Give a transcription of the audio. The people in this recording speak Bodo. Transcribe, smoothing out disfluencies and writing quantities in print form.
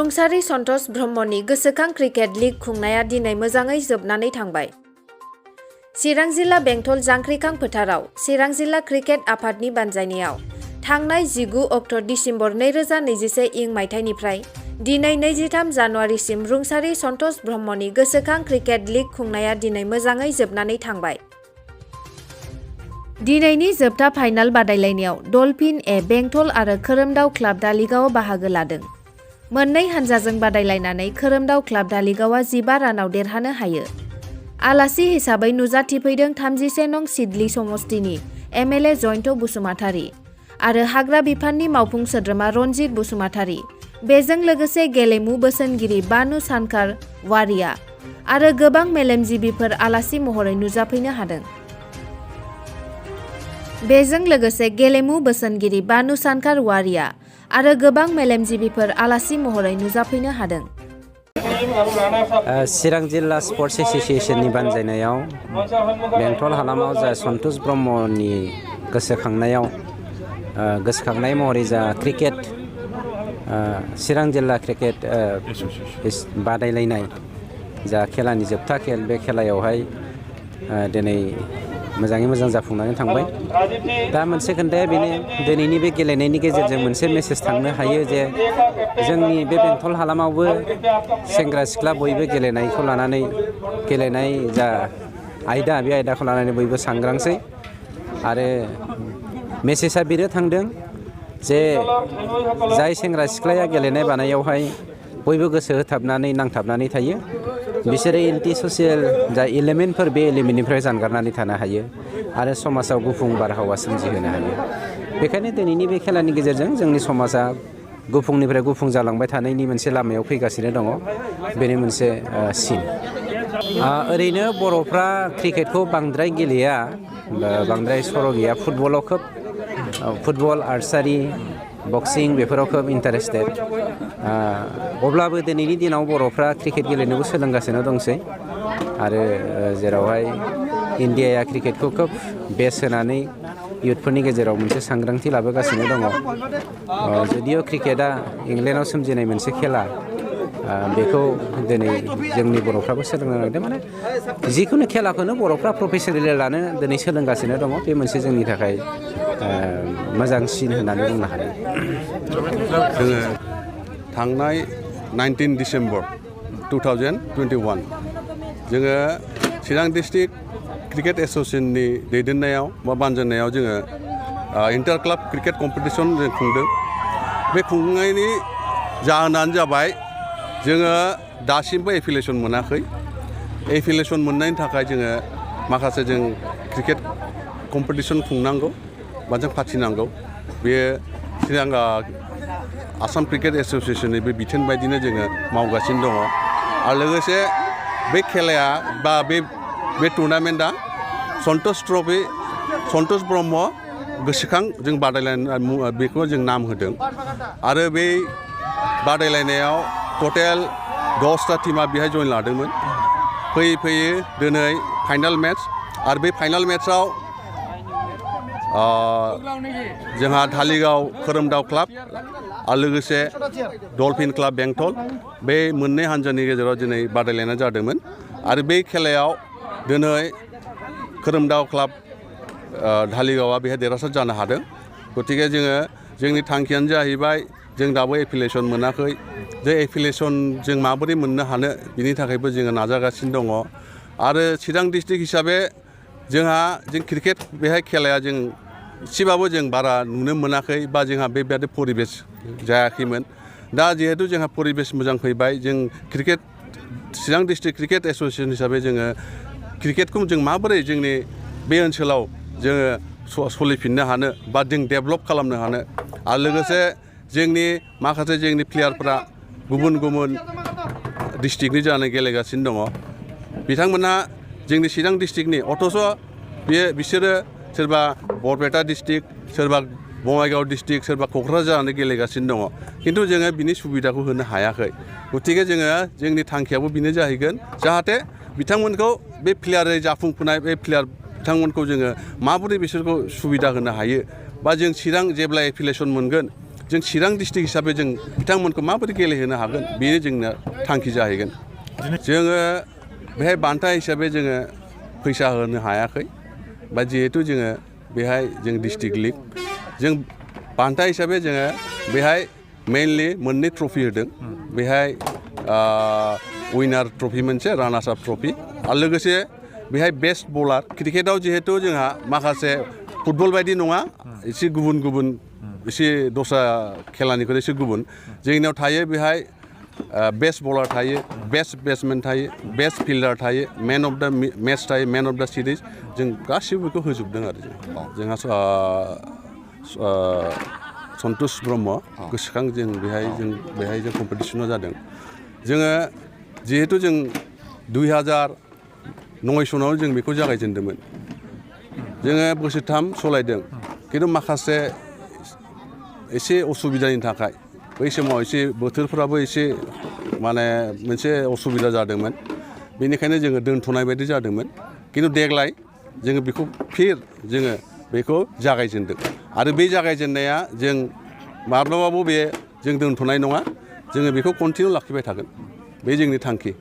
रुंसारि सनथस ब्रह्मनि गोसोखां क्रिकेट लीग खुंनाया दिनै मोजाङै जोबनानै थांबाय। चिरां जिल्ला बेंटल जांख्रिखां फोथाराव चिरां जिल्ला क्रिकेट आफादनि बानजायनायाव थांनाय 19 अक्ट' दिसेम्बर 2021 इं मायथाइनिफ्राय दिनै 23 जानुवारिसिम रुंसारि सनथस ब्रह्मनि गोसोखां क्रिकेट लीग खुंनाया दिनै मोजाङै जोबनानै थांबाय। दिनैनि जोबथा फाइनाल बादायलायनायाव डलफिन ए बेंटल आरो खोरोमदाव क्लाब दालिगावआ बाहागो लादों। मोननै हानजाजों बादायलायनानै खोरोमदाव क्लाब दालिगावआ 15 रानाव देरहानो हायो। आलासि हिसाबै नुजाथिफैदों 31 नं सिडली समस्तिनि एमएलए जयन्त बसुमतारी आरो हाग्रा बिफाननि मावफुं सोद्रोमा रनजित बसुमतारी, बेजों लोगोसे गेलेमु बोसोनगिरि बानु सानखार वारिया आरो गोबां मेलेमजिबिफोर आलासि महरै नुजाफैनो हादों। बेजों लोगोसे गेलेमु बोसोनगिरि बानु सानखार वारिया आरो गोबां मेलेमजिबिफोर आलासि महरै नुजाफैनो हादों। चिरां जिल्ला स्पर्ट्स एस'सिएशननि बानजायनायाव बेंटल हालामाव जा सनथस ब्रह्मनि गोसोखांनाय महरै जा क्रिकेट चिरां जिल्ला क्रिकेट बादायलायनाय जा खेलानि जोबथा खेल, बे खेलायावहाय दिनै मोजाङै मोजां जाफुंनानै थांबाय। दा मोनसे खोन्थाया बेनो, दिनैनि बे गेलेनायनि गेजेरजों मोनसे मेसेज थांनो हायो जे जोंनि बे बेंटल हालामावबो सेंग्रा सिख्ला बयबो गेलेनायखौ लानानै, गेलेनाय जा आयदा, बे आयदाखौ लानानै बयबो सांग्रांसै आरो मेसेजआ बेनो थांदों जे जाय सेंग्रा सिख्लाया गेलेनाय बानायावहाय बयबो गोसो होथाबनानै नांथाबनानै थायो, बिसोरो एन्टि ससियेल जा एलिमेन्टफोर, बे एलिमेन्टनिफ्राय जानगारनानै थानो हायो आरो समाजाव गुफुं बारहावा सोमजिहोनो हायो। बेखायनो दिनैनि बे खेलानि गेजेरजों जोंनि समाजा गुफुंनिफ्राय गुफुं जालांबाय थानायनि मोनसे लामायाव फैगासिनो दङ। बेनो मोनसे सिन। ओरैनो बर'फ्रा क्रिकेटखौ बांद्राय गेलेया, बांद्राय सर' गैया। फुटबलाव खोब, फुटबल, आर्सारि, बक्सिं बेफोराव खोब इन्टारेस्टेड। अब्लाबो दिनैनि दिनाव बर'फ्रा क्रिकेट गेलेनोबो सोलोंगासिनो दंसै आरो जेरावहाय इन्डियाया क्रिकेटखौ खोब बेस होनानै इयुथफोरनि गेजेराव मोनसे सांग्रांथि लाबोगासिनो दङ। जुदिअ क्रिकेटआ इंलेन्डआव सोमजिनाय मोनसे खेला, बेखौ दिनै जोंनि बर'फ्राबो सोलोंनो नागिरदों। माने जिखुनु खेलाखौनो बर'फ्रा प्रफेसनेलि लानो दिनै सोलोंगासिनो दङ। बे मोनसे जोंनि थाखाय मोजां सिन होननानै बुंनो हायो। जोङो थांनाय 19 डिसेम्बर 2021 जोङो चिरां डिस्ट्रिक्ट क्रिकेट एस'सिएशननि दैदेननायाव बा बानजायनायाव जोङो इन्टार क्लाब क्रिकेट कम्पिटिसन जों खुंदों। बे खुंनायनि जाहोनानो जाबाय जोङो दासिमबो एफिलिएसन मोनाखै। एफिलिएसन मोननायनि थाखाय जोङो माखासे जों क्रिकेट कम्पिटिसन खुंनांगौ बा जों फाथिनांगौ। बेयो चिरां आसाम क्रिकेट एस'सिएशननि बे बिथोन बायदिनो जोङो मावगासिनो दङ। आरो लोगोसे बे खेलाया बा बे टुर्नामेन्टआ सनथस ट्रफि, सनथस ब्रह्म गोसोखां जों बादायलायनाय, बेखौ जों नाम होदों। आरो बे बादायलायनायाव टटेल 10टा टिमा बेहाय जइन लादोंमोन। फैयै दिनै फाइनाल मेट्च, आरो बे फाइनाल मेट्चआव जोंहा धालिगाव खोरोमदाव क्लाब आरो लोगोसे डलफिन क्लाब बेंटल, बे मोननै हानजानि गेजेराव दिनै बादायलायनाय जादोंमोन। आरो बे खेलायाव दिनै खोरोमदाव क्लाब धालिगावआ बेहाय देरहासार जानो हादों। गतिके जोंनि थांखियानो जाहैबाय, जों दाबो एफिलिएसन मोनाखै। जे एफिलिएसन जों माबोरै मोननो हानो, बिनि थाखायबो जोङो नाजागासिनो दङ। आरो चिरां डिस्ट्रिक्ट हिसाबै जों क्रिकेट बेहाय खेलाया जों एसेबाबो जों बारा नुनो मोनाखै, बा जोंहा बेबायदि परिबेस जायाखैमोन। दा जिहेतु जोंहा परिबेस मोजां फैबाय, जों क्रिकेट चिरां डिस्ट्रिक्ट क्रिकेट एस'सिएशन हिसाबै जोङो क्रिकेटखौ जों माबोरै जोंनि बे ओनसोलाव जोङो सोलिफिननो हानो बा जों डेभेलप खालामनो हानो, आरो लोगोसे जोंनि माखासे जोंनि प्लेयारफ्रा गुबुन गुबुन डिस्ट्रिक्टनि जानानै गेलेगासिनो दङ। बिथांमोनहा जोंनि चिरां डिस्ट्रिक्टनि, अथ'स' बिसोरो सोरबा बरपेटा डिस्ट्रिक्ट, सोरबा बङाइगाव डिस्ट्रिक्ट, सोरबा क'क्राझार जानानै गेलेगासिनो दङ। खिन्थु जोङो बिनि सुबिदाखौ होनो हायाखै। गतिके जोंनि थांखियाबो बेनो जाहैगोन, जाहाथे बिथांमोनखौ बे प्लेयारै जाफुंफुनाय बे प्लेयार बिथांमोनखौ जोङो माबोरै बिसोरखौ सुबिदा होनो हायो, बा जों चिरां जेब्ला एफिलिएसन मोनगोन जों चिरां डिस्ट्रिक्ट हिसाबै जों बिथांमोनखौ माबोरै गेलेहोनो हागोन बेनो जोंना थांखि जाहैगोन जोङो बेहाय बान्था हिसाबै जोङो फैसा होनो हायाखै बा जिहेतु जोङो बेहाय जों डिस्ट्रिक्ट लिग जों बान्था हिसाबै जोङो बेहाय मेनलि मोननै ट्रफि होदों बेहाय उइनार ट्रफि मोनसे रानार्स आप ट्रफि आरो लोगोसे बेहाय बेस्ट बलार क्रिकेटाव जिहेतु जोंहा माखासे फुटबल बायदि नङा एसे गुबुन गुबुन एसे दस्रा खेलानिख्रुइ एसे गुबुन जोंनियाव थायो बेहाय बेस्ट बलार थायो बेस्ट बेट्समेन थायो बेस्ट फिल्डार थायो मेन अफ द मेच थायो मेन अफ द सिरिज जों गासिबो बेखौ होजोबदों आरो जोंहा सनथस ब्रह्म गोसोखां जों बेहाय जों कम्पिटिसनाव जादों जोङो जिहेतु जों 2009 सनाव जों बेखौ जागायजेनदोंमोन जोङो बोसोरथाम सलायदों खिन्थु माखासे एसे असुबिदानि थाखाय बै समाव एसे बोथोरफ्राबो एसे माने मोनसे असुबिदा जादोंमोन बेनिखायनो जोङो दोनथ'नाय बायदि जादोंमोन खिन्थु देग्लाय जोङो बेखौ जोङो बेखौ जागायजेनदों आरो बे जागायजेननाया जों माब्लाबाबो जों दोनथ'नाय नङा जोङो बेखौ कन्टिनिउ लाखिबाय थागोन बे जोंनि थांखि